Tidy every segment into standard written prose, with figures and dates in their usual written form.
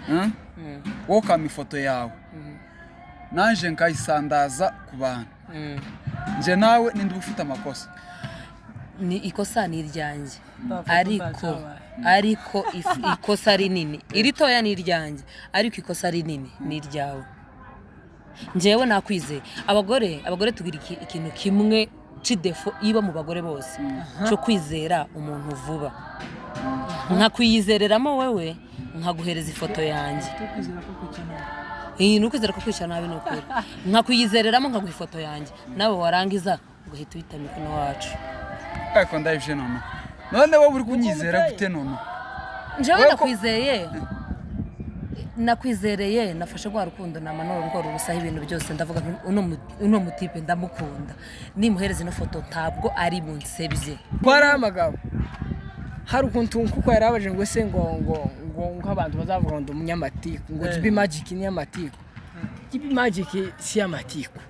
Wowe ukampa ifoto yawe, naje nkayisandaza ku bantu, njye nawe ninde uba ufite amakosa? Ni ikosa ni iryanjye. Nta foto. Ariko Ntacyabaye. Ariko ikosa rinini, iritoya ni iryanjye, ariko ikosa rinini ni iryawe. Njyewe nakwizeye. Abagore tugira ikintu kimwe c'i défaut iba mu bagore bose cyo kwizera umuntu vuba. Nkakwiyizereramo wewe, nkaguhereza ifoto yanjye. Tukwizera ko kwica nabi. Iyi ni ukwizera ko kwica nabi, ni ukuri. Nkakwiyizereramo, nkaguha ifoto yanjye, nawe warangiza ugahita uhita mikono wacu. Ariko ndabivye none wowe uri kunyizera gute none? Njyewe Wowe nakwizeye, nakwizereye, nafashe rwa rukundo namanura rwo ubusaho ibintu byose, ndavuga nti uno mutipe ndamukunda, nimuhereza ino foto ntabwo ari bunsebye. Twarahamagawe, hari ukuntu kuko yarabaje ngo ese ngo abantu bazavuga ngo ndi umunyamatiku, ngo GB Magic ni amatiku. GB Magic si amatiku.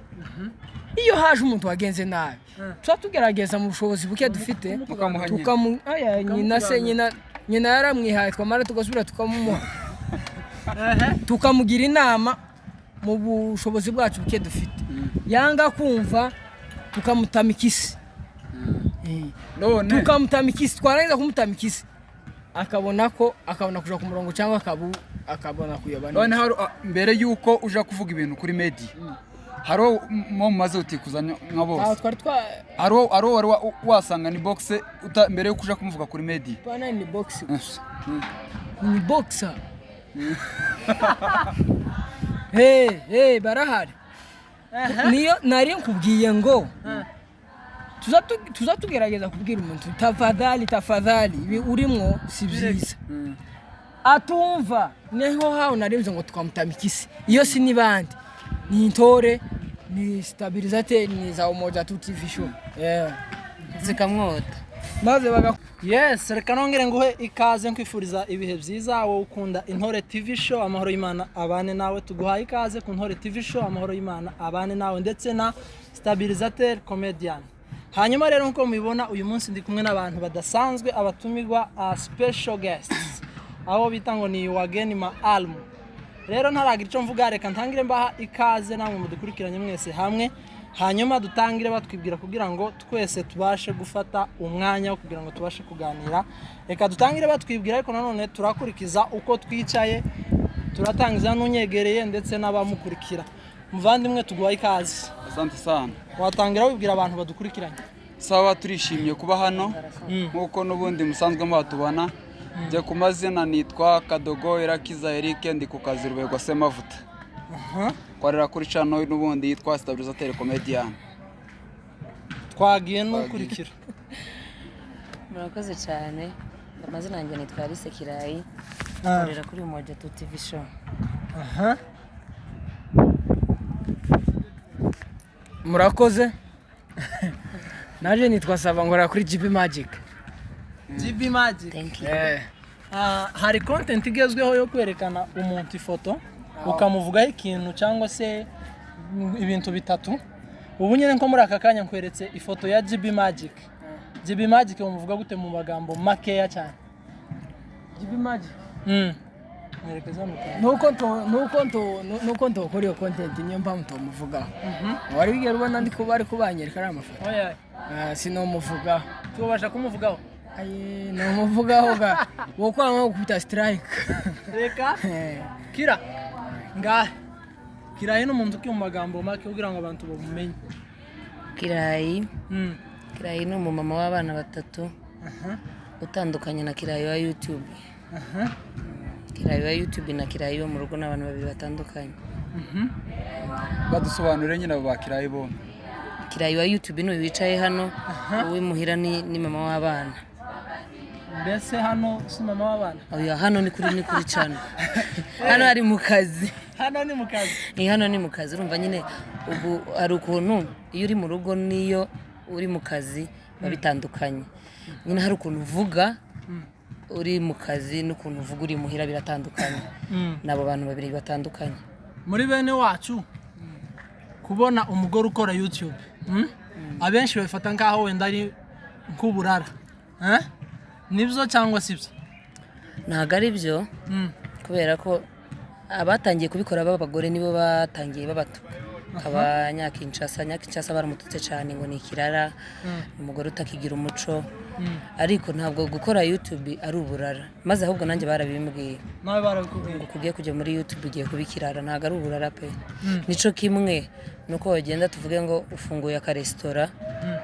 Iyo haje umuntu wagenze nabi, tuba tugerageza mu bushobozi buke dufite. Mukamuha nyina. Tukamu aya nyina se, nyina yaramwihaye, twamara tugasubira tukamumuha, tukamugira inama mu bushobozi bwacu buke dufite, yanga kumva tukamutamika isi. None Tukamutamika isi, twarangiza kumutamika isi akabona ko akabona kuja ku murongo cyangwa akabona kuyoba None neza. hari mbere yuko uja kuvuga ibintu kuri media, hari uwo mo mumaze utikuza nka Ntaho bose? Twari twa Hari uwo wari wasanga ni box mbere yuko uja kumuvuga kuri media? Bana, ni box gusa, ni boxer. Hey, hey, barahari. Niyo nari nkubwiye ngo tuza tugerageza kubwira umuntu: "Tafadhali, tafadhali, ibi urimwo si byiza." Atumva, niho hawe narimze ngo tukamutamika isi. Iyo si n'ibandi, ni intore, ni stabilisateur, ni za Umoja Tu TV Show, yeah. Zikamwota. Maze baga Yes, reka nongere nguhe ikaze, nkwifuriza ibihe byiza wowe ukunda Intore TV Show. Amahoro y'Imana abane nawe. Tuguhaye ikaze ku Ntore TV Show. Amahoro y'Imana abane nawe ndetse na Stabilisateur Comedian. Hanyuma rero, nk'uko mubibona, uyu munsi ndi kumwe n'abantu badasanzwe, abatumirwa, special guests, abo bita ngo ni wageni maalum. Rero ntaragira icyo mvuga, reka ntangire mbaha ikaze namwe mudukurikiranye mwese hamwe, hanyuma dutangire batwibwira kugira ngo twese tubashe gufata umwanya wo kugira ngo tubashe kuganira. Reka dutangire batwibwira, ariko nanone turakurikiza uko twicaye, turatangiza n'unyegereye ndetse n'abamukurikira. Muvandimwe, tuguhaye ikaze. Asante sana. Watangira wibwira abantu badukurikiranye. Sawa, turishimye kuba hano nk'uko n'ubundi musanzwe muhatubona. Njye ku mazina nitwa Kadogo Irakiza Eric, ndi ku kazi Rubego Semavuta, korera kuri channel n'ubundi yitwa Stabilisateur Comedian. Twagiye n'ukurikira. Murakoze cyane. Amazina yanjye nitwa Alice Kirayi, nkorera kuri Umoja Tu TV Show. Murakoze. Naje nitwa Sava, nkora kuri GB Magic. GB Magic. Thank you. Eh. Ah, hari content igezweho yo kwerekana umuntu ifoto ukamuvugaho ikintu cyangwa se ibintu bitatu. Ubu nyine nko muri aka kanya nkweretse ifoto ya GB Magic. GB Magic umuvuga gute mu magambo makeya cyane? GB Magic. Mwerekeza hano cyane. Nuko ntokora iyo content, niyo mpamvu tomuvugaho. Wari wigera ubona ndi kuba ari kubanyereka ari amafoto? Oya. Ah, sinomuvugaho. Tubasha kumuvugaho? Aye, nomuvugaho ga wokwanga gukubita strike. Reka. Eh. Kira ngahe, Kirayi ni umuntu uki mu magambo make kugira ngo abantu bamumenye? Kirayi. Kirayi ni umumama w'abana batatu utandukanye na Kirayi wa YouTube. Kirayi wa YouTube na Kirayi wo mu rugo ni abantu babiri batandukanye. Badusobanurire nyine abo bakirayi bombi. Kirayi wa YouTube ni uyu wicaye hano, uw'imuhira ni mama w'abana. Mbese hano si mama w'abana? Oya, hano ni kuri channel, hano ari mu kazi. Hano ni mu kazi. Ni hano ni mu kazi. Urumva nyine ubu hari ukuntu iyo uri mu rugo n'iyo uri mu kazi biba bitandukanye. Nyine hari ukuntu uvuga uri mu kazi n'ukuntu uvuga uri muhira biratandukanye. Ni abo bantu babiri batandukanye. Muri bene wacu, kubona umugore ukora YouTube, Abenshi babifata nk'aho wenda ari nk'uburara. Eh? Nibyo cyangwa si byo? Ntabwo ari byo, kubera ko Abatangiye kubikora b'abagore nibo batangiye babatuka, aba Nyakinshasa. Nyakinshasa baramututse cyane ngo ni ikirara, umugore utakigira umuco. Ariko ntabwo gukora YouTube ari uburara, maze ahubwo nanjye barabimbwiye. Nawe barabikubwiye? Ngo ugiye kujya muri YouTube ugiye kuba ikirara. Ntabwo ari uburara pe. Nico kimwe nuko wagenda, tuvuge ngo ufunguye akaresitora,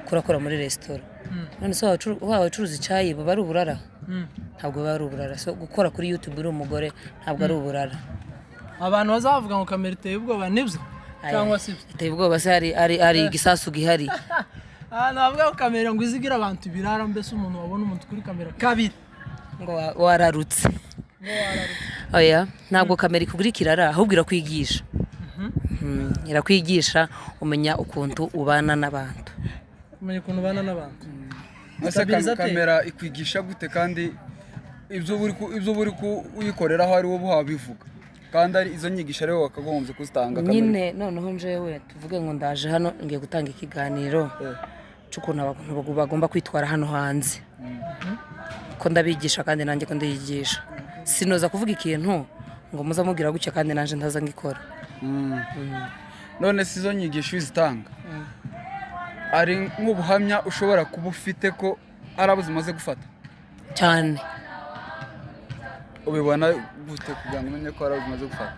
kurakora muri resitora, none se waba ucuruza icyayi, buba ari uburara? Ntabwo buba ari uburara. So gukora kuri YouTube uri umugore ntabwo ari uburara. Abantu bazavuga ngo kamera iteye ubwoba, nibyo cyangwa si byo? Iteye ubwoba se? Hari igisasu gihari? Ahantu bavuga ko kamera ngo izigira abantu ibirara, mbese umuntu wabona umuntu kuri kamera kabiri ngo wararutse. Oya, ntabwo kamera ikugura ikirara, ahubwo irakwigisha. Irakwigisha umenya ukuntu ubana n'abantu. Umenya ukuntu ubana n'abantu. Ese Stabilisateur. Kamera ikwigisha gute kandi ibyo uri kuyikoreraho ari wowe wabivuga, kandi ari izo nyigisho ari wowe wakagombye kuzitanga, kamera? Nyine noneho njewe tuvuge ngo ndaje hano ngiye gutanga ikiganiro cy'ukuntu abantu bagomba kwitwara hano hanze, ko ndabigisha kandi nanjye ko ndiyigisha, sinoza kuvuga ikintu ngo muza mubwira gutya kandi nanjye ntaza ngikora. None se izo nyigisho iyo uzitanga, ari nk'ubuhamya ushobora kuba ufite ko ari abo zimaze gufata? Cyane. Ubibona gute kugira ngo umenye ko ari abo zimaze gufata?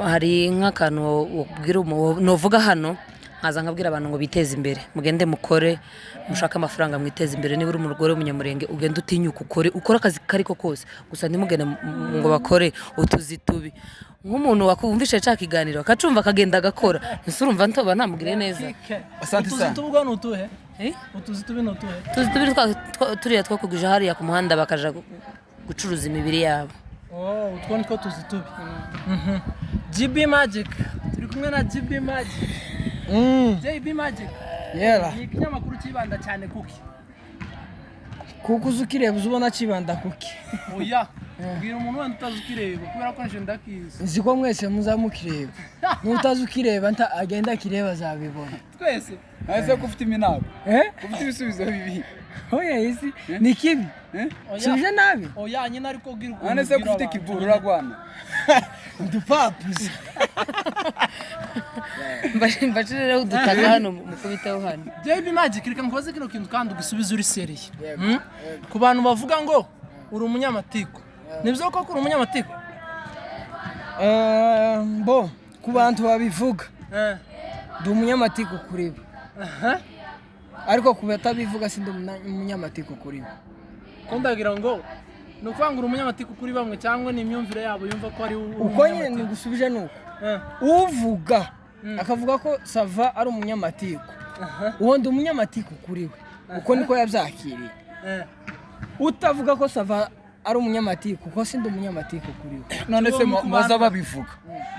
Hari nk'akantu ubwira nuvuga hano, nkaza nkabwira abantu ngo biteze imbere, mugende mukore, mushake amafaranga, mwiteze imbere. Niba uri umugore w'umunyamurenge, ugende utinyuka ukore akazi kariko kose, gusa ntimugende ngo bakore utuzi tubi. Nk'umuntu wakumvishe cya kiganiro akacumva akagenda agakora, ese urumva ntoba namugire neza? Asante Utuzi sana. tubi ubwo ni utuhe? Eh? Utuzi tubi ni utuhe? Tuzi tubi turiya two kuguja hariya ku muhanda bakaja gucuruza imibiri yabo. Oh, utwo ni two tuzi tubi. GB Magic, turi kumwe na GB Magic, JB Magic. Yera. Ni ikinyamakuru cyibanda cyane kuki? Kuko uzi ukireba uza ubona kibanda kuki. Oya, bwira umuntu wenda utazi ukireba, kubera ko nje ndakizi. Nzi ko mwese muzamukireba, n'utazi ukireba agenda akireba azabibona. Twese. Ese ko ufite iminabo? Eh. Ko ufite ibisubizo bibi? Oya, isi ni kibi. Eh? Oya. Subije nabi. Oya nyine, ariko bwira ukuntu None se ko ubwira ufite abantu. kiburi, uragwana? Udupapuzi. Mbacire rero udutaka hano, mukubiteho hano. JB Magic, reka nkubaze kino kintu kandi ugisubize uri sérieux. Ku bantu bavuga ngo uri umunyamatiku, nibyo koko uri umunyamatiku? Eh, bo ku bantu babivuga, ndi umunyamatiku kuri bo, ariko ku batabivuga si ndi umunyamatiku kuri bo. Ko ndagira ngo ni ukuvuga ngo uri umunyamatiku kuri bamwe, cyangwa ni imyumvire yabo yumva ko ari uri Uko nyine umunyamatiku? Nigusubije ni uko uvuga akavuga ko Sava ari umunyamatiku, uwo ndi umunyamatiku kuri we, uko niko yabyakiriye. Utavuga ko Sava ari umunyamatiku, kuko si ndi umunyamatiku kuri we. None se Uwo mu baza bantu- babivuga,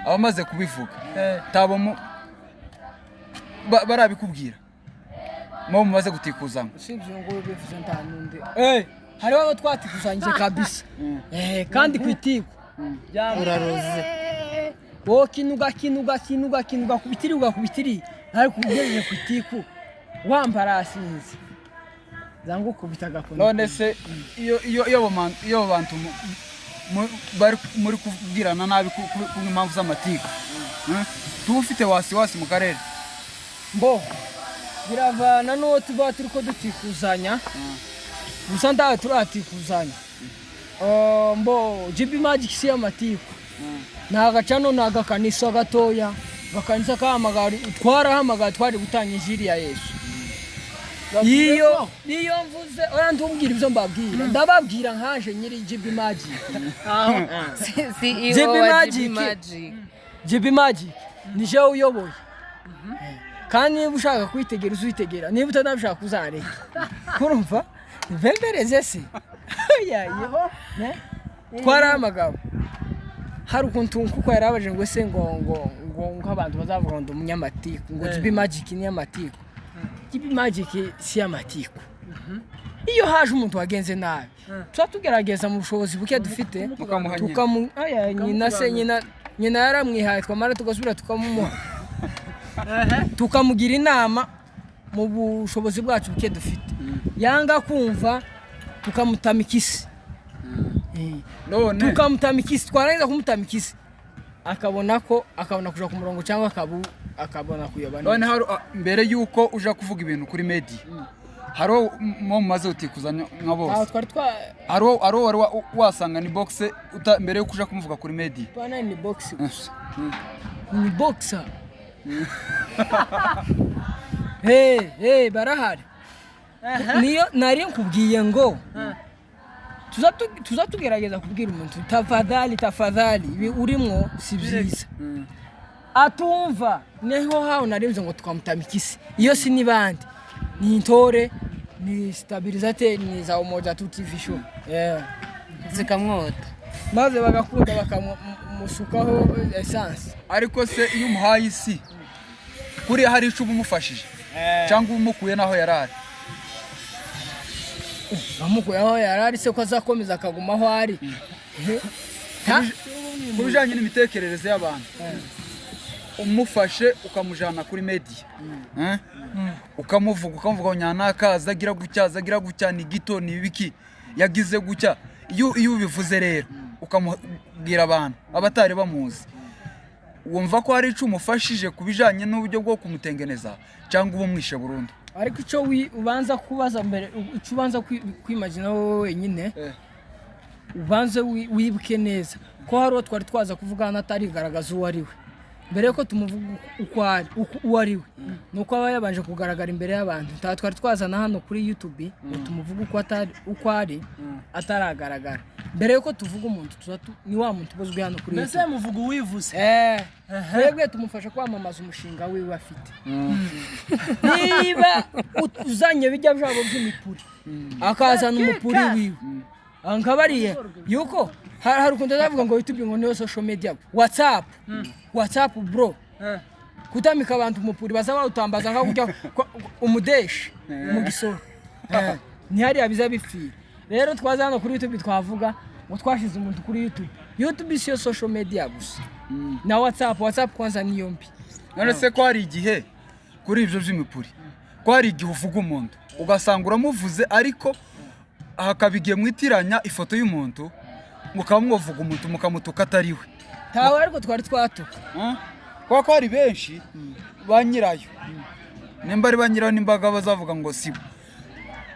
abamaze kubivuga tabo barabikubwira mo mumaze gutikuzamo? Usibye uyu nguyu ubivuze, nta n'undi. Hariho abo twatikusanyije kabisa. Kandi ku itiku. Uraroze. Wowe kinuga kinuga kinuga kinuga kubitiri ugakubitiri, ariko ugejeje ku itiku wambarasinze zanga ukubita agakoni. None se iyo abo bantu bari muri kubwirana nabi ku mpamvu z'amatiku, tuba ufite wasiwasi mu karere? Mbo biravana n'uwo tuba turi ko dutikuzanya, gusa ndawe turatikuzanya. Mbo GB Magic si y'amatiku, ni agacano, ni agakanisa gatoya, agakanisa kahamagara, twarahamagara, twari gutanga injiri ya Yesu. Iyo mvuze oya, ntumbwira ibyo mbabwira, ndababwira nkaje nyiri GB Magic. CEO JB wa Magic. GB Magic. GB Magic ni jewe uyoboye, kandi niba ushaka kwitegera uzitegera, niba utanabishaka uzareka. Kurumva bembereze se? Oya, ne? Twarahamagawe. Hari ukuntu kuko yarabaje ngo ese ngo abantu bazavuga ngo ndi umunyamatiku, ngo GB Magic ni amatiku. GB Magic si amatiku. Iyo haje umuntu wagenze nabi, tuba tugerageza mu bushobozi buke dufite Mukamuha nyina. Tukamu aya nyina se, nyina yaramwihaye, twamara tugasubira tukamumuha, tukamugira inama mu bushobozi bwacu buke dufite, yanga kumva tukamutamika isi. None Tukamutamika isi, twarangiza kumutamika isi. Akabona ko akabona kuja ku murongo cyangwa akabona kuyoba None neza. hari mbere yuko uja kuvuga ibintu kuri media, hari uwo mumaze utikuza nka Aho bose? twari twa Hari uwo wari wasanga ni box mbere yuko uja kumuvuga kuri media? Pana ni box gusa, ni boxer. Hey, hey, barahari. Niyo nari nkubwiye ngo tuza tugerageza kubwira umuntu: "Tafadhali, tafadhali, ibi urimwo si byiza." Atumva niho haho narinze ngo twamutamika isi. Iyo si n'ibandi, ni intore, ni stabilisateur, ni za Umoja Tu TV Show, yeah. Zikamwota. Maze bagakunda bakamusukaho essence. Ariko se iyo umuhaye isi kuriya, hari icyo uba umufashije cyangwa uba umukuye n'aho yari ari? Bamukuye aho yari ari se ko azakomeza akaguma aho ari? Ku bijyanye n'imitekerereze y'abantu, umufashe ukamujyana kuri media, eh? Ukamuvuga, ukamuvuga ngo nyanaka azagira gutya, azagira gutya, ni gito, ni ibiki yagize gutya. Iyo ubivuze rero ukamubwira abantu abatari bamuzi, wumva ko hari icyo umufashije ku bijyanye n'uburyo bwo kumutengeneza cyangwa uba umwishe burundu? Ariko icyo ubanza kubaza mbere, icyo ubanza kwimagina wowe wenyine, ubanze wibuke neza ko hari uwo twari twaza kuvugana atarigaragaza uwo ari we. Mbere yuko tumuvuga uko ari, uwo ari we, ni uko aba yabanje kugaragara imbere y'abantu. Nta twari twazana hano kuri YouTube ngo tumuvuge uko atari, uko ari ataragaragara. Mbere yuko tuvuga umuntu, tuza ni wa muntu ubuzwi hano kuri Mbese YouTube. Muvuga uwivuze. Twebwe tumufasha kwamamaza umushinga wiwe afite. Niba uzanye bijya byabo by'imipuri, akazana umupuri wiwe nkabariye yuko hari ukuntu azavuga ngo YouTube ngo niyo social media, WhatsApp, WhatsApp bro, kutamika abantu umupuri baza bawutambaza nka kujya umudeshi mu gisoro. Ni hariya biza bipfira. Rero twaza hano kuri YouTube twavuga ngo twashize umuntu kuri YouTube. YouTube si yo social media gusa, na WhatsApp. WhatsApp kwanza niyo mbi. None se ko hari igihe kuri ibyo by'imipuri, ko hari igihe uvuga umuntu ugasanga uramuvuze, ariko hakaba igihe mwitiranya ifoto y'umuntu, mukaba mwavuga umuntu mukamutuka atari we? Tawe ariko twari twatuka. Kubera ko hari benshi ba nyirayo, nimba ari ba nyirayo n'imbaga bazavuga ngo si we,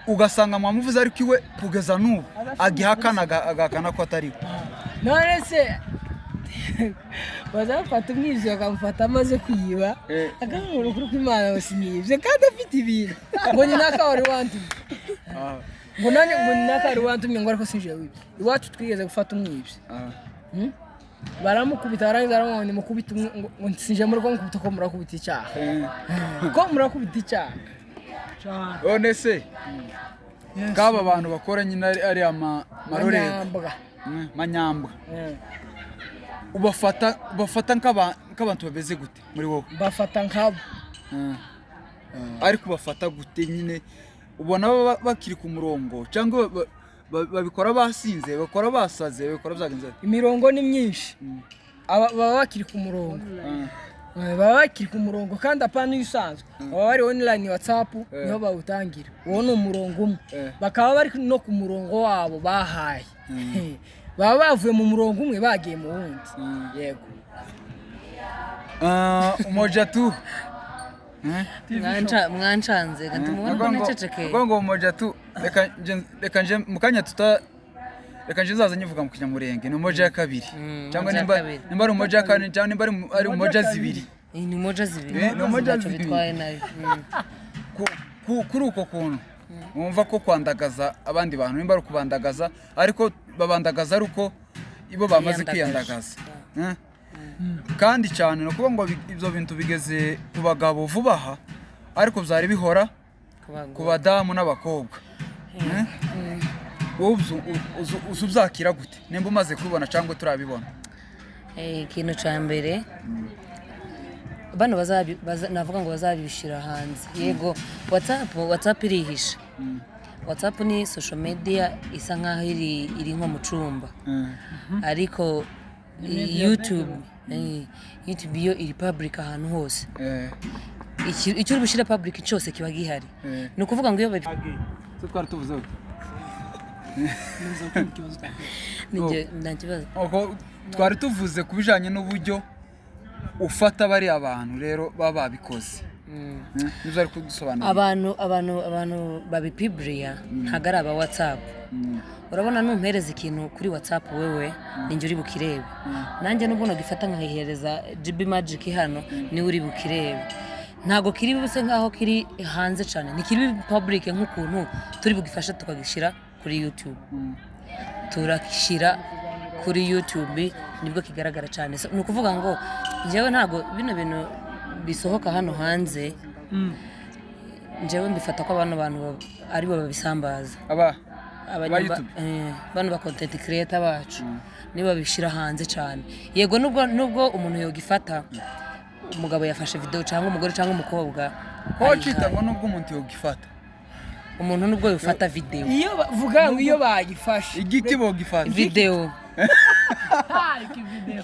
ugasanga mwamuvuze ariko iwe kugeza n'ubu agihakana, agahakana ko atari we. None se bazafata umwibyi bakamufata amaze kwiba, akamubura ukuri kw'Imana ngo sinibye kandi afite ibintu, ngo ni naka wari wantumye, ngo nanjye ngo ni naka wari wantumye, ngo ariko sinjye wibye? Iwacu twigeze gufata umwibyi. Baramukubita, barangiza baramubwira ngo nimukubite umwe, ngo sinje muri ko mukubita, ko murakubita icyaha, ko murakubita icyaha. None se k'aba bantu bakora nyine ari amarorerwa? Manyambwa. Manyambwa. Ubafata nk'abantu bameze gute muri wowe? Bafata nkabo. Ariko ubafata gute nyine? Ubona baba bakiri ku murongo cyangwa babikora basinze, bakora basaze, babikora byagenze bite? Imirongo ni myinshi. Baba bakiri ku murongo. Baba bakiri ku murongo kandi apana iyo usanzwe baba bari online WhatsApp, niho bawutangira. Uwo ni umurongo umwe. Bakaba bari no ku murongo wabo bahaye, baba bavuye mu murongo umwe bagiye mu wundi, yego. Ah, Umoja Tu. Mwancanze gatuma ubona ko nicecekeye. Ngo Umoja Tu, reka nje mu kanya tuta, reka nje nzaza nyivuga mu Kinyamurenge, ni umoja ya kabiri cyangwa Umoja ya nimba kabiri. Nimba ari umoja ya kane cyangwa nimba ari umoja zibiri. Iyi ni moja zibiri. Ni moja Ntacyo zibiri. bitwaye nayo. Kuri uko kuntu wumva ko kwandagaza abandi bantu, nimba ari ukubandagaza, ariko babandagaza ari uko ibo bamaze Kwiyandagaje. kwiyandagaza. Kandi cyane ni ukuvuga ngo ibyo bintu bigeze ku bagabo vuba aha, ariko byari bihora Ku bagore. ku badamu n'abakobwa. Wowe uzu ubyakira gute nimba umaze kubibona cyangwa turabibona? Ikintu cya mbere bano navuga ngo bazabishyira hanze. Yego, WhatsApp irihisha. WhatsApp ni social media isa nkaho iri nko mu cumba, ariko YouTube yo iri public ahantu hose. Icyo uri gushyira public cyose kiba gihari. Ni ukuvuga ngo iyo Se twari tuvuze Nijye nta kibazo. uko Twari tuvuze ku bijyanye n'uburyo ufata bariya bantu rero baba babikoze. Nibyo ari kudusobanurira. Abantu babipiburiya ntabwo ari aba WhatsApp. Urabona, numpereza ikintu kuri WhatsApp, wewe ninjye uri bukirebe, nanjye nubwo nagifata nkayihereza GB Magic hano, niwe uri bukirebe. Ntabwo kiri buse nkaho kiri hanze cyane, ntikiri public nk'ukuntu turi bugifashe tukagishyira kuri YouTube. Turakishyira kuri YouTube nibwo kigaragara cyane. So, ni ukuvuga ngo njyewe ntabwo bino bintu bisohoka hano hanze, njyewe mbifata ko bano bantu aribo babisambaza. Aba ba YouTube? Bano ba content creator bacu nibo babishyira hanze cyane. Yego, nubwo umuntu yogifata, umugabo yafashe video cyangwa umugore cyangwa umukobwa Wacita ayihaye. ngo nubwo umuntu yogifata. Umuntu nubwo yofata video. Iyo bavuga ngo iyo bayifashe. Igiki bogifata? Video,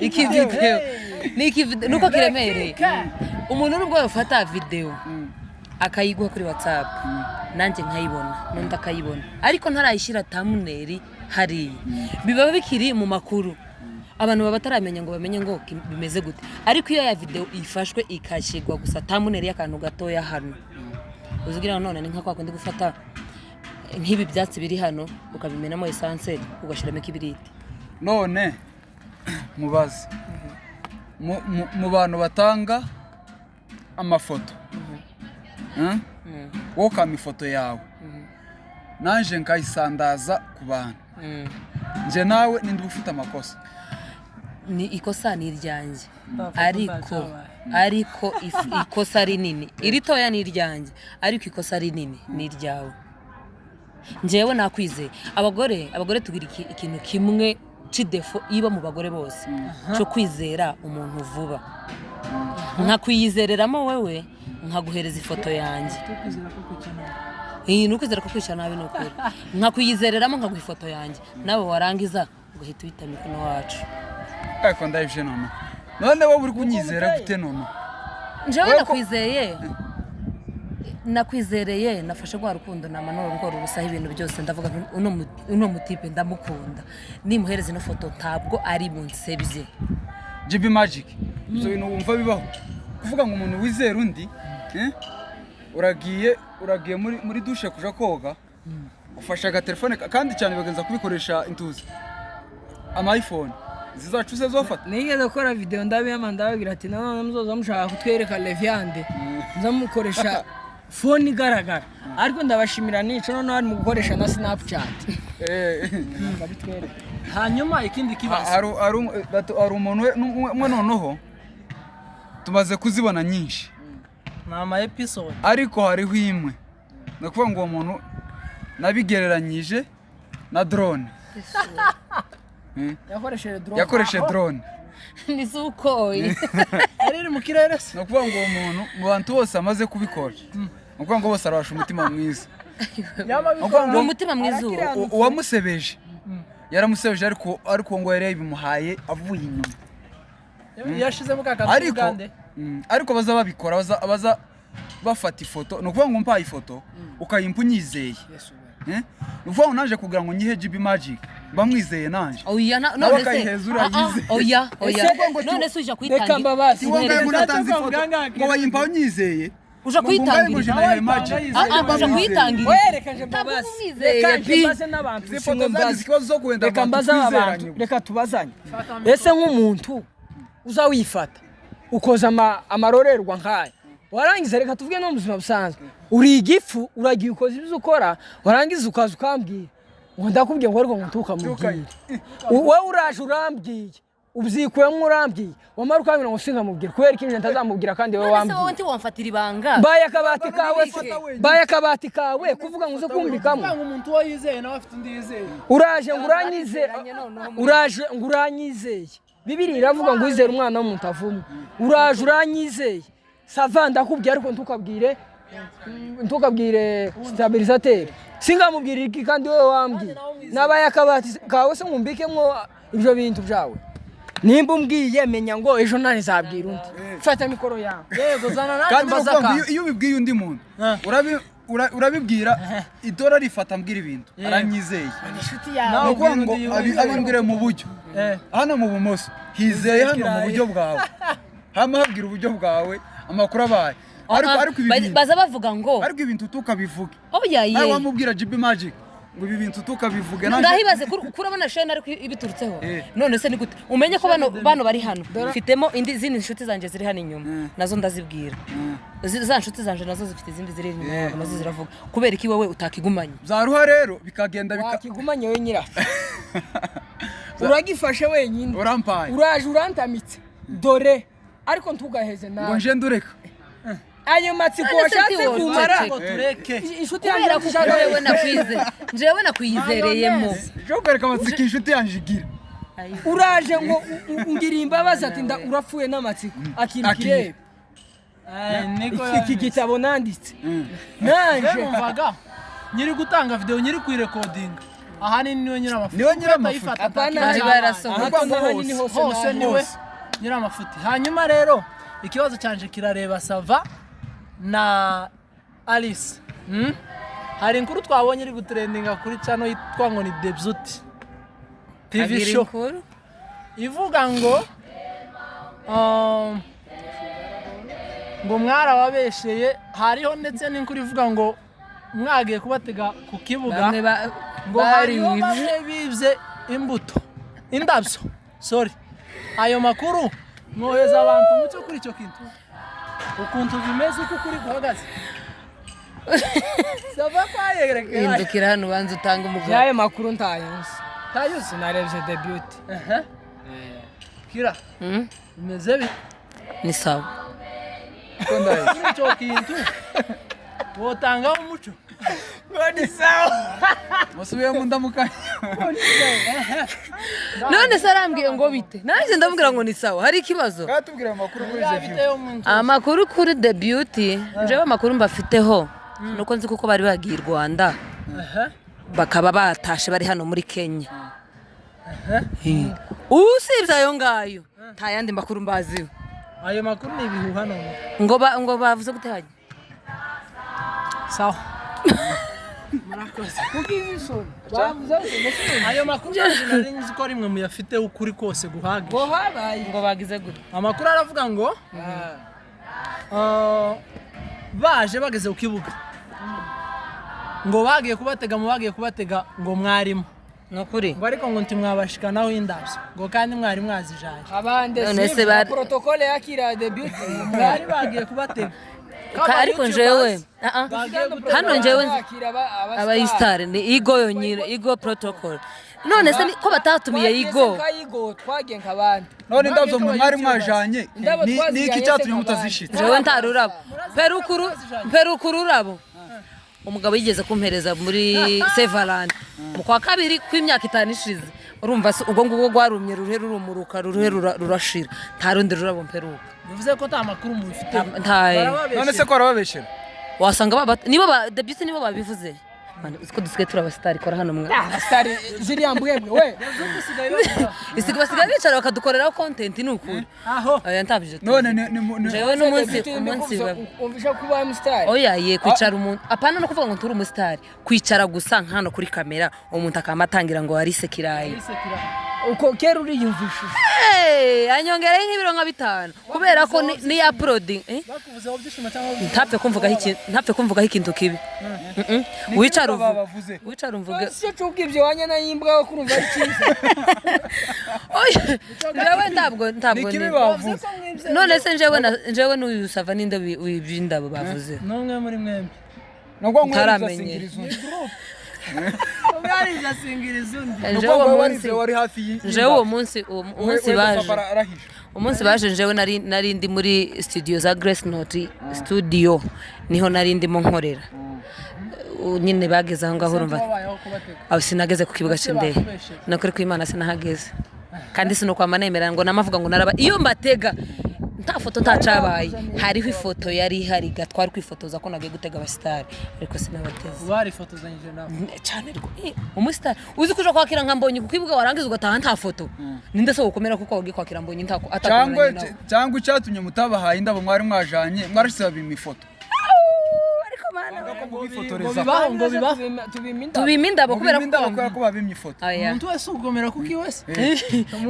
iki video ni iki video nuko kiremereye. Umuntu nubwo yofata video akayiguha kuri WhatsApp, nanjye nkayibona n'undi akayibona, ariko ntarayishyira thumbnail hariya, biba bikiri mu makuru, abantu baba bataramenya ngo bamenye ngo bimeze gute. Ariko iyo ya video ifashwe ikashyirwa gusa thumbnail y'akantu gatoya hano, uzigira ngo none ni nka kwa kundi gufata nk'ibi byatsi biri hano ukabimenamo essence ugashyiramo ikibiriti. None mubaze, mu bantu batanga amafoto, wowe ukampa ifoto yawe, nanjye nkayisandaza ku bantu, njye nawe ninde uba ufite amakosa? Ni ikosa ni iryanjye, ariko ikosa rinini, iritoya ni iryanjye, ariko ikosa rinini ni iryawe. Njyewe nakwizeye. Abagore tugira ikintu kimwe c'idéfaut iba mu bagore bose cyo kwizera umuntu vuba. Nkakwiyizereramo wewe, nkaguhereza ifoto yanjye. Tukwizera ko kwica nabi. Iyi ni ukwizera ko kwica nabi, ni ukuri. Nkakwiyizereramo, nkaguha ifoto yanjye, nawe warangiza ugahita uhita mikono wacu. Ariko ndabije none wowe uri kunyizera gute none? Njyewe Wowe nakwizeye, nakwizereye, nafashe rwa rukundo namanura rwo rubusaho ibintu byose, ndavuga nti uno mutipe ndamukunda, nimuhereza ino foto ntabwo ari bunsebye. GB Magic, ibyo bintu wumva bibaho, kuvuga ngo umuntu wizera undi, eh? Uragiye muri douche kuja koga, ufashe agatelefone kandi cyane bagenza kubikoresha intuzi ama iPhone zizacu se zofata. Nigeze gukora video ndabiyama, ndababwira ati nanone muzoza mushaka kutwereka leviande, muzamukoresha phone igaragara. Ariko ndabashimira nico noneho ari mu gukoresha na Snapchat bakabitwereka. Hanyuma ikindi kibazo. Hari umuntu umwe noneho tumaze kuzibona nyinshi. Ni ama episode. Ariko hariho imwe, ni ukuvuga ngo uwo muntu nabigereranyije na drone. Yakoresheje drone. Yakoresheje drone. Ni sukoyi. Yari iri mu kirere se? Ni ukuvuga ngo uwo muntu, mu bantu bose amaze kubikora, ni ukuvuga ngo bose arabasha umutima mwiza. Yaba Ni ukuvuga Ni ngo umutima mwiza uwo. Uwamusebeje yaramusebeje, ariko ngo yari yabimuhaye avuye inyuma. Yashizemo ka kantu Ariko k'ubugande. Ariko baza babikora, baza bafata ifoto. Ni ukuvuga ngo mpaye ifoto ukayimpa unyizeye. Eh? Ni ukuvuga ngo naje kugira ngo nyihe GB Magic mba mwizeye nanje. Oya, Nawe none se akayiheza uriya Ah, ah, yizeye. oya, oya. Ese ngo None se uja Reka kuyitangira? mbabazi. Iwangaye Ntacyo munatanze ifoto kwa ngo bayimpa unyizeye. Uja Ngo ngungaye kuyitangira. ngo jina Magic. Ah, ah, Mba uja mwizeye. kuyitangira. Oya, reka nje Ntabwo mbabazi. umwizeye, Reka nje bi. mbaze n'abantu. Izi Simwe foto zagize mbaze. ikibazo zo kuwenda Reka abantu mbaze aba twizeranye bantu. gusa. Reka tubazanye. Ese nk'umuntu uza wifata ukoza amarorerwa nk'aya, warangiza, reka tuvuge no mu buzima busanzwe, uri igifu, uragiye ukoza ibyo ukora, warangiza ukaza ukambwira ngo ndakubwiye ngo ariko ngo ntukamubwire. Wowe uraje urambwiye, ubyikuyemo urambwiye, wamara ukambwira ngo sinkamubwira, kubera ko ibyo ntazamubwira kandi wowe None se wowe wambwiye. ntiwamfatira ibanga? Baye akabati kawe se, Ufata wenyine. baye akabati kawe kuvuga ngo uze kumbikamo. Kuvuga ngo umuntu uwo yizeye nawe afite undi yizeye. Uraje ngo uranyize, Barizeranye noneho muri- uraje ngo uranyizeye. Bibiri iravuga ngo wizere umwana w'umuntu avumwe. Uraje uranyizeye, ça va, ndakubwiye ariko ntukabwire stabilisateur. Singamubwira iki kandi wowe wambwiye? Nabaye akabati kawe se nkumbikemwo ibyo bintu byawe? Nimba umbwiye, menya ngo ejo ntazabwira undi. Fata mikoro yawe. Yego, zana nanjye Kandi mbaza ni ukuvuga ngo akantu. iyo ubibwiye undi muntu Ah. urabi Urabibwira idora rifata mbwira ibintu aranyizeye. Inshuti yawe. Nawe Ni ukuvuga ngo ubwira undi yumve. Abimbwire mu buryo hano mu bumoso hizeye hano mu buryo bwawe, hama habwira uburyo bwawe amakuru abaye, ariko ibi bintu Baza bavuga ngo ariko ibintu tukabivuge. Oya Nawe ye. wamubwira GB Magic ngo ibi bintu tukabivuge nanjye. Ndahibaze kuri urabona shene ariko ibiturutseho. Eh. None se ni gute umenye ko bano bari hano, mfitemo indi zindi nshuti zanjye ziri hano inyuma, nazo ndazibwira. Za nshuti zanjye nazo zifite izindi ziri inyuma Eh. yabo, nazo ziravuga. Kubera iki wowe utakigumanye? Byaruha rero bikagenda bika Wakigumanye we nyiraho, uragifashe wenyine. Urampaye. Uraje urantamitse dore, ariko ntugaheze Ngo nawe. nje ndureka. Ayo matsiko None se washatse ntiwo- kumara. Ngo tureke. Inshuti yanjye Kubera ko ishaka jewe nakwize, jewe nakwiyizereyemo. Ejo kwereka amatsiko inshuti yanjye igira. Uraje ngo ungiriye imbabazi, ati nda urapfuye n'amatsiko akira. Akira. Kirebe. Niko Iki gitabo nanditse nanje. Numvaga nyiri gutanga video, nyiri kuyirekodinga, ahanini niwe nyiri amafuti. Niwe nyiri amafuti. Atayifata, Apana. nta Iba yarasohotse. Hato na hanini hose. Hose naho. niwe nyiri amafuti. Hanyuma rero ikibazo cyanje kirareba Sava na Alice. Hari inkuru twabonye iri gutrendinga kuri channel yitwa ngo ni Debzuti TV Agira show, inkuru. ivuga ngo ngo mwarababesheye. Hariho ndetse n'inkuru ivuga ngo mwagiye kubatega ku kibuga, Bamwe ngo hariho baribye. bamwe bibye imbuto, indabyo, sorry. Ayo makuru mwoheza abantu mucyo kuri icyo kintu, ukuntu bimeze, uko ukuri guhagaze. Sava kwayerekera. Hindukira hano ubanza utanga umugabo. Y'ayo makuru ntayuzi. Tayuzi. Sinarebye The Beauty. Kira, bimeze bite? Ni sawa. Kuri icyo kintu wotangaho umuco. Ngo ni sawa. Musubiyemo ndamukanya. None se arambwiye ngo bite, nanjye ndamubwira ngo ni sawa, hari ikibazo? Tubwira amakuru kuri Biriya izo bite yo mu nzu? Amakuru kuri The Beauty, njyewe amakuru mbafiteho nuko nzi kuko bari bagiye i Rwanda, bakaba batashe bari hano muri Kenya. Usibye ayo ngayo nta yandi makuru mbaziho. Ayo makuru ni ibihuha none. Ngo bavuze gute hajya? Sawa, murakoze. Bavuze ngo Ayo makuru nanjye nari nzi ko ari mwe muyafite ukuri kose guhagije. Ngo habaye. Ngo bagize gute? Amakuru aravuga ngo baje bageze ku kibuga, ngo bagiye kubatega, mu bagiye kubatega ngo mwarimo. Ni ukuri. Ngo ariko ngo ntimwabashikanaho indabyo, ngo kandi mwari mwazijanye. Abande None se si bari protocole yakira The Beauty. Bari bagiye kubatega. Ariko njewe ah, ah. Bagiye gutega. Hano njewe Yakira abayisitari ni igo yonyine, igo protocol. None se ko batatumiye igo? Igo twagiye nk'abandi. None indabyo mwe mwari mwajanye, Indabo ni twazijanye iki se cyatumye nk'abandi. mutazishitse? Jewe nta rurabo perukuru, mperukuru ururabo umugabo yigeze kumpereza muri Sevalante mu kwa kabiri kw'imyaka 5 ishize. Urumva se ubwo ngubwo rwarumye, ruhe rurumuruka, ruhe rurashira, nta rundi rurabo mperuka. Bivuze ko nta makuru mubifite. None se ko barababeshera? Wasanga baba nibo ba The Beauty nibo babivuze. Mani, uzi ko dusigaye turi abasitari? Kora hano mwa. Abasitari ziriya mbwebwe we. Isiga basigaye bicara bakadukoreraho content, ni ukuri. Aho. Oya, ntabyo tuzi. None ni Jewe n'umunsi umunsi Umvisha kuba umusitari. Oya ye, kwicara umuntu, apana no kuvuga ngo turi umusitari, kwicara gusa nk'hano kuri kamera, umuntu akaba atangira ngo warise kirayi. Uko kera uriyumvishije. Hey, anyongereho nk'ibiro nka 5 kubera ko ni ya uploading, eh? Bakuvuzeho byishimo cyangwa Ntapfe kumvugaho ikintu kibi. Mm-mm. Wicara uvuge. Babavuze. Wicara umvuge. Si cyo ubwibyo wanya nayimbwa wo kurumva ari cyiza. Oya, njyewe ntabwo Ni kibi ni bavuze. None se njyewe na njyewe n'uyu Sava ninde w'iby'indabo bavuze? N'umwe muri mwembi. Nubwo ngo Ntaramenye. singiriza undi. Umwe arize asingiriza undi. Njyewe uwo Nubwo munsi warize wari hafi njyewe uwo munsi uwo munsi baje arahisha. Umunsi baje njyewe nari ndi muri studio za Grace Note studio, niho nari ndimo nkorera. Nyine bageze aho ngaho urumva Wabayeho kubatega. aho sinageze ku kibuga cy'indege. Bakubeshe. Nakuri kw'Imana sinahageze, kandi sinukwama nemera ngo namavuga ngo naraba iyo mbatega nta foto ntacabaye. Hariho ifoto yari ihari twari kwifotoza ko nagiye gutega abasitari, ariko sinabateze. Barifotozanyije nawe. Cyane umusitari uzi kuja kwakira nka Mbonyi ku kibuga, warangiza ugataha nta foto, ninde se wokomera kuko wagiye kwakira Mbonyi ntako Cyangwa atakumenye nawe? Cyangwa icyatumye mutabahaye indabo mwari mwajanye, mwarashyize babima ifoto. Ariko mana. Ngo bibaho, ngo bibaho. Tubima indabo. Tubima indabo kubera Mubima indabo ko kubera ko babimye ifoto. Oya. Umuntu wese ugomera kuko iwe se.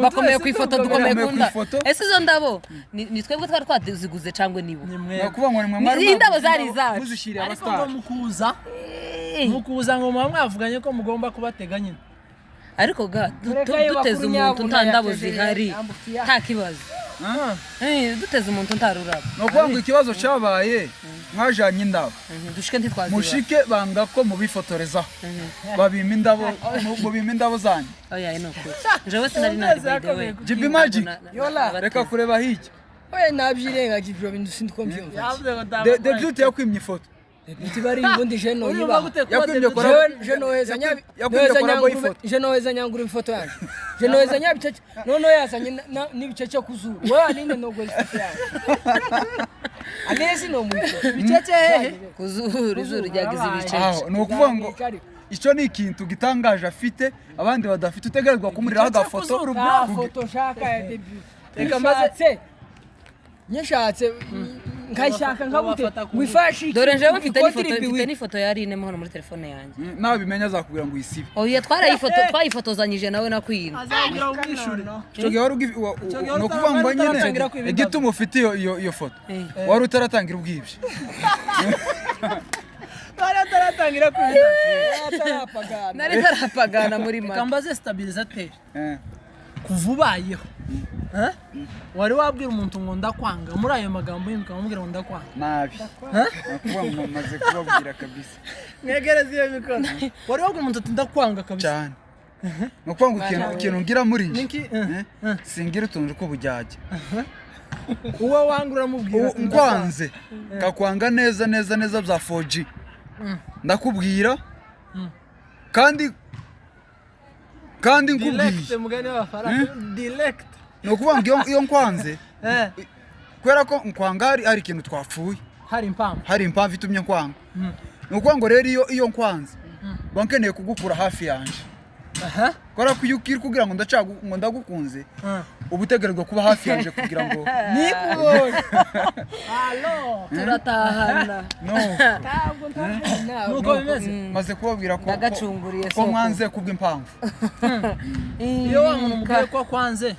Bakomeye ku ifoto, dukomeye Bakomeye ku ku ndabo. ifoto. Ese izo ndabo ni twebwe twari twaziguze cyangwa nibo? Ni Ni mwebwe. ukuvuga ngo ni mwe mwari Indabo mwaguze zari indabo, izacu. muzishyiriye Ariko ngo abasitari. Mukuza ngo muba mwavuganye ko mugomba kubatega nyine. Ariko ga Mureke ayo duteze bakuru umuntu nyabuna nta ndabo yateje zihari, yambukiye. nta kibazo. Duteze umuntu nta rurabo. Ni ukuvuga ngo ikibazo cyabaye, mwajanye indabo, Dushike ntitwaziba. Mushike banga ko mubifotorezaho, babima indabo, mubima indabo zanyu. Oya, ni ukuri, jewe sinari nari, by the way. GB Magic. Yola. Reka kureba hirya. Oya, nabyirengagije ibyo bintu, sindi ko mbyumva. Yavuze ngo The Beauty yakwimye ifoto. Biti bari ubundi je Urumva noyibaha. gute kuba Yakwimye The Beauty? kora- Je noheza nyabi Yakwimye noheza collabo nyangurube. y'ifoto. Je noheza nyangurube ifoto yanjye. Je noheza nyabicece noneho yazanye n'ibicece ku zuru. Wowe aninde nogweza ifoto yanjye. Anezi no mu ifoto. Bicece hehe? Ku zuru, izuru ryagize ibicece. Aho ni ukuvuga ngo icyo ni ikintu gitangaje afite abandi badafite, utegerezwa kumuriraho agafoto. Kuzuru, Nta bro. foto nshaka ya debut. Reka maze- Nyishatse. Nyishatse nkayishaka nkabute. Wabafata ku Wifashi. Dore jewe mfite n'ifoto ya Aline hano muri telefone yanjye. Nabimenya azakubwira ngo uyisibe. Oya, twarayifoto, twayifotozanyije nawe na Queen. Azabwira umwishure. Icyo gihe wari gihe ni ukuvuga ngo wari nyine utaratangira kwiba indabo. igituma ufite iyo foto, wari utaratangira ubwibyo. Bari ataratangira kwiba. Atarapagana. Nari ntarapagana muri Reka make. mbaze stabilisateur. Eh. Kuva ubayeho, eh? Wari wabwira umuntu ngo ndakwanga muri ayo magambo yindi, ukamubwira ngo ndakwanga? Nabi, ni ukuvuga ngo maze kubabwira kabisa. Mwegereze iyo mikoro. Wari wabwira umuntu ati ndakwanga kabisa? Cyane. Ni ukuvuga ngo ikintu ngira muri njye, Niki? eh, singira utuntu tw'ubujyajya. Uwo wanga uramubwira Ubu ati ndakwanga. nkwanze kakwanga neza neza neza bya 4G, ndakubwira kandi Direct, nkubwiye. mugani w'abafaransa direct. Ni ukuvuga ngo iyo nkwanze kubera ko nkwanga hari ikintu twapfuye, Hari impamvu. hari impamvu itumye nkwanga. Ni ukuvuga ngo rero iyo nkwanze mba nkeneye kugukura hafi yanjye, kubera ko iyo ukiri kugira ngo ngo ndagukunze, uba utegerezwa kuba hafi yanjye kugira ngo Nikubonye alo. Turatahana. No. Ntabwo ntabwo. Nuko bimeze. Maze kubabwira ko Ndagacunguriye ko soko. mwanze kubw'impamvu. Iyo wa muntu umubwiye ko akwanze,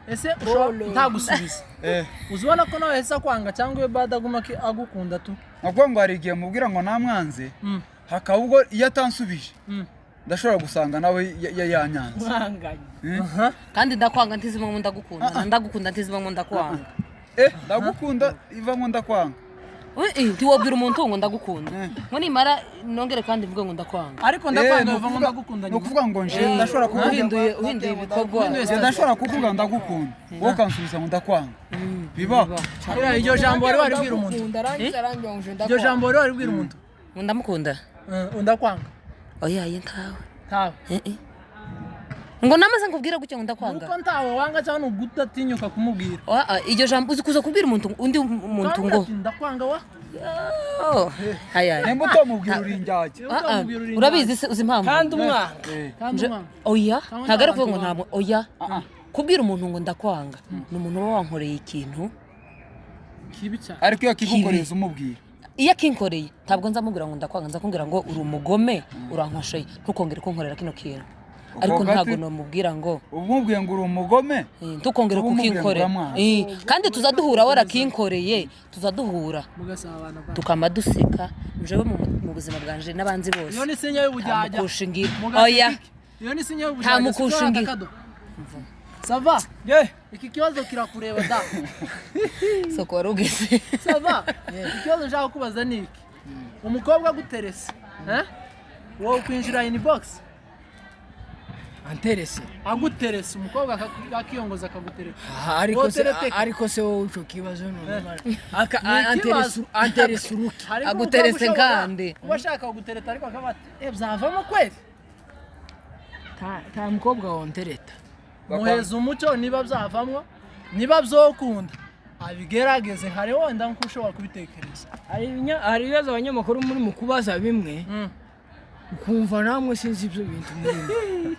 ese ushobora ntagusubiza? Eh. Uzi ubona ko nawe yahise akwanga cyangwa iyo bada aguma agukunda tu? Ni ukuvuga ngo hari igihe mubwira ngo namwanze, hakaba ubwo iyo atansubije ndashobora gusanga nawe yanyanze. Mwanganye. Kandi ndakwanga ntizibamo ndagukunda, ndagukunda ntizibamo ndakwanga. Eh, ndagukunda ivamo ndakwanga. Ntiwabwira umuntu ngo ndagukunda ngo nimara nongere kandi mvuge ngo ndakwanga. Ariko Eh, ndakwanga ni biva ngo ndagukunda ni nyuma. ukuvuga ngo nje ndashobora kuvuga Uhinduye ibikorwa. Nje ndashobora kukuvuga ndagukunde, wowe ukansubiza ngo ndakwanga. Bibaho. Iriya, iryo jambo wari waribwira umuntu? Ndagukunda, arangiza arambwira ngo Iryo jambo wari waribwira umuntu? Ngo ndamukunda? Ndakwanga. Oya, ye ntawe. Ntawe? Eh, eh. Ngo namaze nkubwire gutya ngo ndakwanga. Nuko ntawe wanga cyangwa ni ugudatinyuka kumubwira? Oya, ah, iryo jambo uzi kuza kubwira umuntu, undi muntu Ukamubwira ngo ati ndakwanga wa. Oh, aya. Nimba utamubwira uri indyarya. Ah, ah, urabizi se, uzi impamvu? Kandi umwanga. Kandi umwanga. Oya, Cyangwa ntabwo ari nta ukuvuga ngo bantu. ntabwo, oya, kubwira umuntu ngo ndakwanga ni umuntu uba wankoreye ikintu Kibi cyane. Ariko iyo akigukoreza umubwira? Iyo akinkoreye ntabwo nzamubwira ngo ndakwanga, nzakubwira ngo uri umugome, urankosheye, ntukongere kunkorera kino kintu, ariko Ubwo ntabwo namubwira ngo uba umubwiye ngo uri umugome. Ntukongere Uba umubwiye ngo kukinkorera. uramwanga. Kandi tuza duhura, warakinkoreye tuza duhura Mugasabana bwa. Tukama duseka. Njyewe mu buzima bwanje n'abanzi bose Iyo ni sinya y'ubujyajya. Nta mukushingira. Mugaseka Oya. iki? Iyo ni sinya y'ubujyajya. Nta mukushingira. Ça va? Iki kibazo kirakureba da. Soko wari ugeze. Ça va? Ikibazo nshaka kubaza ni iki. Umukobwa aguterese, eh? Wowe kwinjira inbox? Anterese? Aguterese, umukobwa akiyongoza akagutereta. Aha, ariko se Wotereteka. ariko se wowe ico kibazo none aka Ni ikibazo. anterese uruki? Hariko Aguterese umukobwa ushobora nkande. kuba ashaka kugutereta ariko akaba ati eh byavamo kweli? Ta mukobwa wontereta. Muheza umucyo niba byavamwo, niba byokunda abigerageze, hari wenda nko ushobora kubitekereza. Hari ibibazo abanyamakuru muri mu kubaza bimwe, ukumva namwe sinzi ibyo bintu murimo.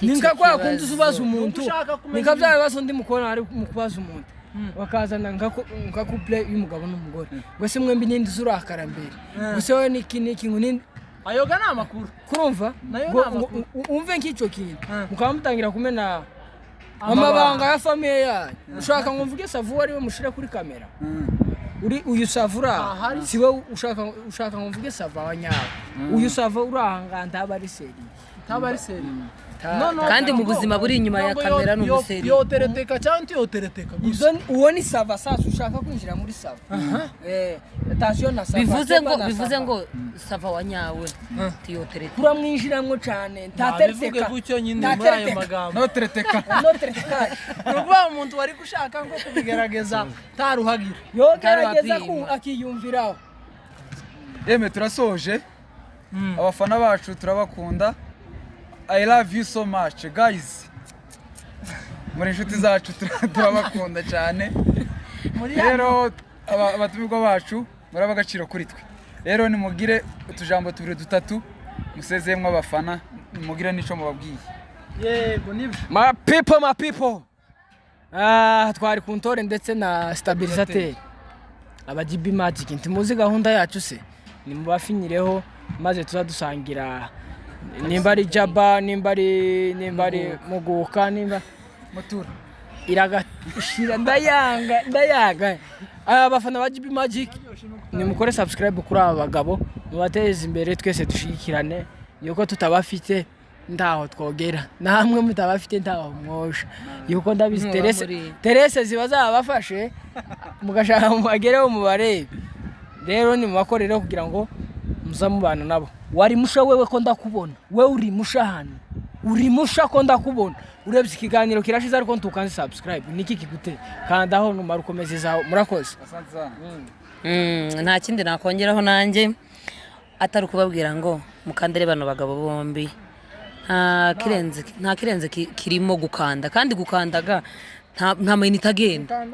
Ni nka kwa Icyo kundi uza ubaza kibazo. umuntu, Nuko ushaka kumenya ni nka bya bibazo ndi mukubona ari mu kubaza umuntu, bakazana nka couple y'umugabo n'umugore, ngo se mwembi ninde uza urakara mbere, gusa wowe niki niki, ngo ninde? Ayoga ni amakuru. Kurumva Nayo ngo ni amakuru. umve nk'icyo kintu, mukaba mutangira kumena amabanga ya famille yanyu. Ushaka ngo mvuge Savu ariwe mushire kuri kamera? Uri uyu Savu uri aha, Ahari. si we ushaka ngo mvuge Sava wa nyawe? Uyu Sava uri aha ngaha ntaba ari sérieux. Ntaba ari sérieux. Kandi mu buzima buri inyuma ya kamera ni umusérieux. Yotereteka cyangwa ntiyotereteka gusa. Uwo ni Sava. Sasa ushaka kwinjira muri Sava, attention na Sava. Bivuze ngo Sava na bivuze Sava. ngo Sava wa nyawe tiyoterete. Turamwinjiramo cyane. Ntabivuge Ntatereteka. gutyo nyine muri ayo Ntatereteka. magambo. Notereteka. Notereteka. Ni ukuvuga umuntu wari gushaka nko kubigerageza taruhagira. Yogerageza Ntarwapima. Akiyumviraho. Yemwe, turasoje. Abafana bacu turabakunda. I love you so much guys, muri inshuti zacu, turabakunda cyane. Rero abatumirwa bacu muri ab'agaciro kuri twe. Rero nimugire utujambo tubiri dutatu musezeyemo abafana, mugire n'ico mubabwiye. Yego, nibyo. My people, my people. Ah, twari ku Ntore ndetse na Stabilisateur, aba GB Magic. Ntimuzi gahunda yacu se? Nimubafinyireho maze tuza dusangira, nimba ari jaba, nimba ari muguka, nimba mutura. Iragashira. Ndayanga, ndayanga. Aba bafana ba GB Magic, nimukore subscribe kuri aba bagabo, mubateze imbere, twese dushigikirane. Yuko tutabafite ntaho twogera, namwe mutabafite ntaho mwosha. Yuko ndabizi Muba terese terese ziba zabafashe, mugashaka mubagereho mubarebe. Rero nimubakorere kugira ngo muza mubana nabo. Wari musha wewe ko ndakubona, wewe uri musha hano, uri musha ko ndakubona. Urebye ikiganiro kirashize ariko ntukanze subscribe, niki kigute? Kandaho numara ukomeze izaho. Murakoze. Asante sana. Nta kindi nakongeraho nanjye atari ukubabwira ngo mukandire bano bagabo bombi. Nta kirenze kirimo gukanda, kandi gukandaga nta mayinite agenda.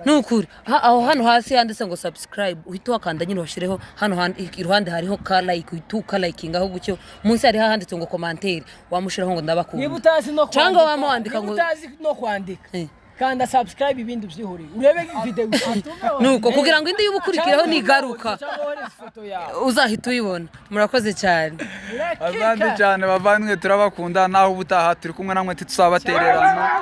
Ni ukuri. Aho hano hasi handitse ngo subscribe, uhita uhakanda nyine, uhashireho hano iruhande hariho ka like, uhita ukalikingaho gutyo. Munsi hariho ahanditse ngo commentaire, wamushiraho ngo ndabakunda. Niba utazi no Cyangwa kwandika, wamwandika niba ngo utazi no kwandika, kanda subscribe, ibindi ubyihoreye, urebe video. Nuko kugira ngo indi y'ubukurikiraho nigaruka cyangwa wohereze ifoto yawe. Uzahita uyibona. Murakoze cyane. Asante cyane bavandimwe, turabakunda. Naho ubutaha, turi kumwe namwe, ntituzabatererana.